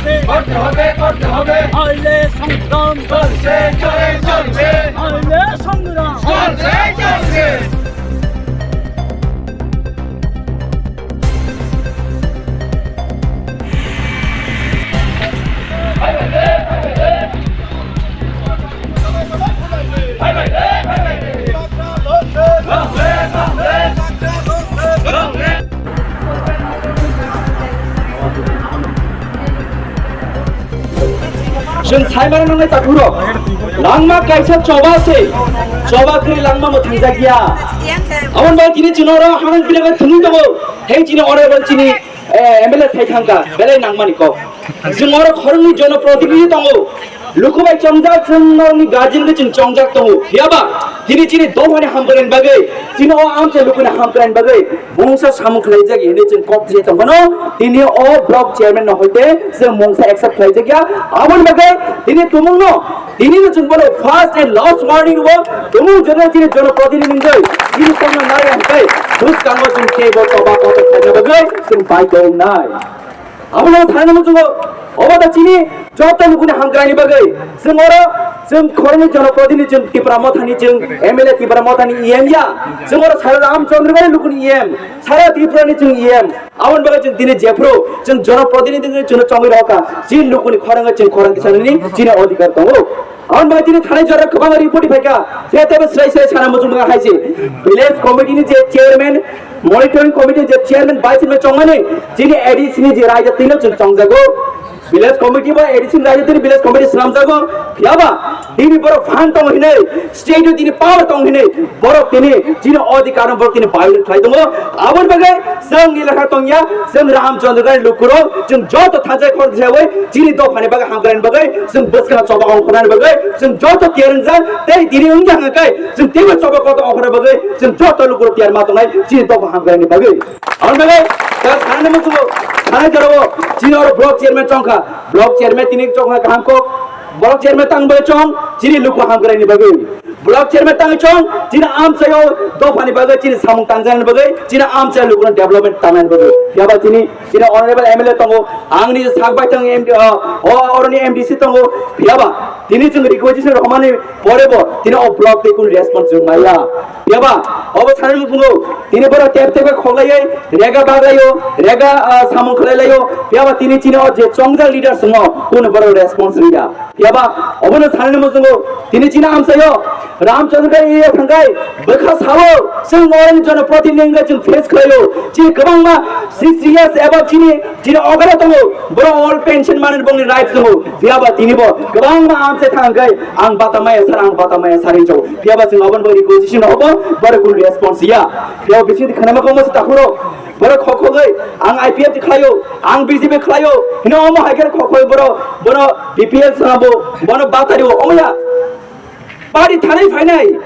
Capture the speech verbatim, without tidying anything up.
করতে হবে, করতে হবে। আইলে সংগ্রাম চলছে, চলে চলছে। আইলে সংগ্রাম চলছে, চলছে। Chwng sai mano nang nai takhurok. Langma kaisa choba se. Choba kwrwi langma mwthangjakya. Aboni bai tini chwng oro hamang pila bai thwngwi tongo. Hei chini honorable chini, eh, M L A sai thangkha. Belai nangmani kok. Chwng oro khoroknwi jonoprotinidhi tongo. Luku bai chongjak, chwng norokni guardian bai chwng chongjak tongo. Phiyaba tini chini dophani hamkrai bagwi, chini o amchai lukuni hamkrai bagwi, Mungsa samung khlaijak hinwi chwng kok thwiwi tongphano, tini o block chairman no hoite chwng mungsa accept khlaijakya. Aboni bagwi tini tumungno, tini no chwng bono first and last warning rwo, tumung jono chini jonoprotinidhi wngwi chini tongna nai hwnkhe bwskango chwng teibo choba kotor khlaina bagwi chwng baidhyo wngnai. Abono thani muchungo, obo da chini joto lukuni hamkraini bagwi. Chwng oro, chwng khoroknwi jonoprotinidhi chwng Tipra Mothani chwng M L A Tipra Mothani E M ya. Chwng oro sara Ramchandra Gari lukuni E M, sara Tripurani chwng E M. Aboni bagwi chwng tini jephru, chwng jonoprotinidhi chwngno chongwi rokha. Chini lukuni khorang chwng khorang tisanani chini odhikar tongo. Aboni bagwi tini thanai jora kwbangma report phaikha. Phiya teibo srai srai sana muchung nang hai se. Village committee ni je chairman, monitoring committee je chairman, vice chairman chongmani, chini A D C ni je raida tino chwng chongjago. Village committee ba A D C ni raida tini village committee swnamjago. Phiyaba, tini borok phan tong hinwi, state o tini power tong hinwi, borok tini chini odhikar no borok tini violate khlai tongo. Aboni bagwi chwng ni lekha tongya, chwng Ramchandra Gari lukurok, chwng joto thansa khorang tisawi, chini dophani bagwi hamkraini bagwi, chwng bwskang choba ongkhornani bagwi, chwng joto tiyar wngjak, tei tini wngjak hwnkhe, chwng teibo choba kotor ongkhorna bagwi, chwng joto lukurok tiyar ma tongnai, chini dopha hamkraini bagwi. Aboni bagwi, ta sanani muchungo, sanai jorao, chini oro block chairman chongkha, block chairman tini chongkha kaham kok, block chairman tang bagwi chong, chini luku hamkraini bagwi. Block chairman tang chong, chini amchaio dophani bagwi, chini samung tangjaknani bagwi, chini amchaio lukurok development tangnani bagwi. Phiyaba chini, chini honorable M L A tongo, ang ni sak bai tang M D, o, o, oroni M D C tongo, phiyaba tini chwng requisition rwmani pore bo, tini o block tei kunu response chwng maya. Phiyaba, obo sanani muchungo, tini borok tep tep khe khoklaiwi, rega baglaio, rega, ah, samung khlailaio, phiyaba tini chini o je chongjak leader chwngo, kunu borok response rwya. Phiyaba obono sanani muchungo tini chini amchaio Ramchandra Gari area thangkhai bwkha sao chwng oroni jonoprotinidhi wngkha chwng face khlaio. Chini kwbangma sixty years above chini, chini okra tongo, borok all pension manwi bongni rights tongo. Phiyaba tinibo kwbangma amchai thangkhai ang bata maya sar, ang bata maya sar hinwi chao. Phiyaba chwng obono bo requisition hobo, borok kunu response ya. Phiyaba bisingtwi khwnama kongma se takhuro. Borok khokhogwi ang I P F T khlaio, ang B J P khlaio, hino omo hai khe khokhoi borok, bono B P L swnabo, bono batari o, omo ya. Party thanai phainai,